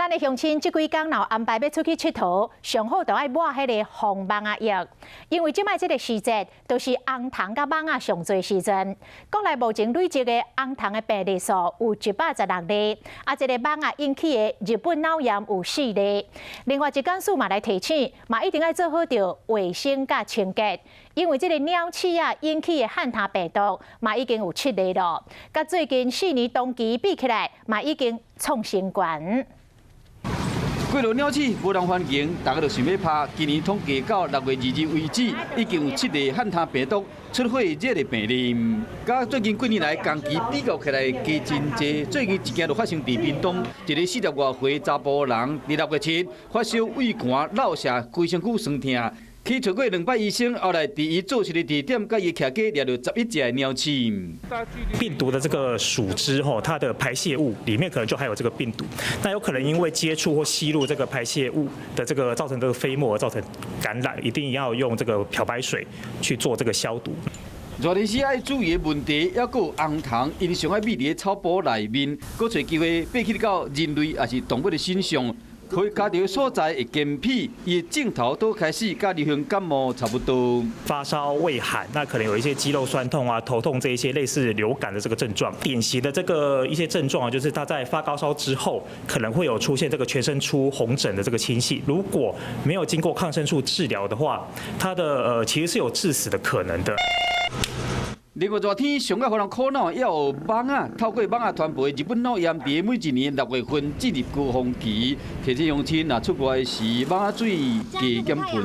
咱的鄉親這幾工若安排欲出去𨑨迌，上好就愛抹彼个防蠓仔藥，因為這擺這个時節都是紅蟲佮蠓仔上濟時陣。國內目前累積的紅蟲的病例數有116例，啊，這个蠓仔引起的日本腦炎有四例。另外，疾管署嘛來提醒，嘛一定愛做好著衛生佮清潔，因為這个鳥鼠仔引起的漢他病毒嘛已經有七例囉，佮最近4年同期比起來，嘛已經創新懸。過落鳥鼠無人歡迎，大家就想欲拍。今年統計到6月2日為止，已經有七例漢他病毒出血熱的病例。佮最近幾年來同期比較起來加真濟。最近一件就發生佇屏東，一个40外歲查埔人，佇6月7發燒、畏寒、落瀉、規身軀酸痛，去揣過兩擺醫生，後來佇伊做事的地點，佮伊徛家掠著11隻鳥鼠。病毒的這個鼠汁吼，它的排泄物裡面可能就含有這個病毒，那有可能因為接觸或吸入這個排泄物的這個造成這個飛沫而造成感染，一定要用這個漂白水去做這個消毒。熱天時愛注意的問題，猶閣有紅蟲，𪜶上愛覕佇草埔內面，閣揣機會爬去到人類抑是動物的身上。可以家己的所在會乾皮，伊的症頭都開始佮流行感冒差不多。發燒、畏寒，那可能有一些肌肉痠痛啊、頭痛這一些類似流感的這個症狀。典型的這個一些症狀啊，就是他在發高燒之後，可能會有出現這個全身出紅疹的這個情形。如果沒有經過抗生素治療的話，它的其實是有致死的可能的。另外，熱天上愛予人苦惱，猶有蠓仔，透過蠓仔傳播日本腦炎，佇每一年6月份進入高峰期。提醒鄉親，若出外時，蠓仔水加減噴。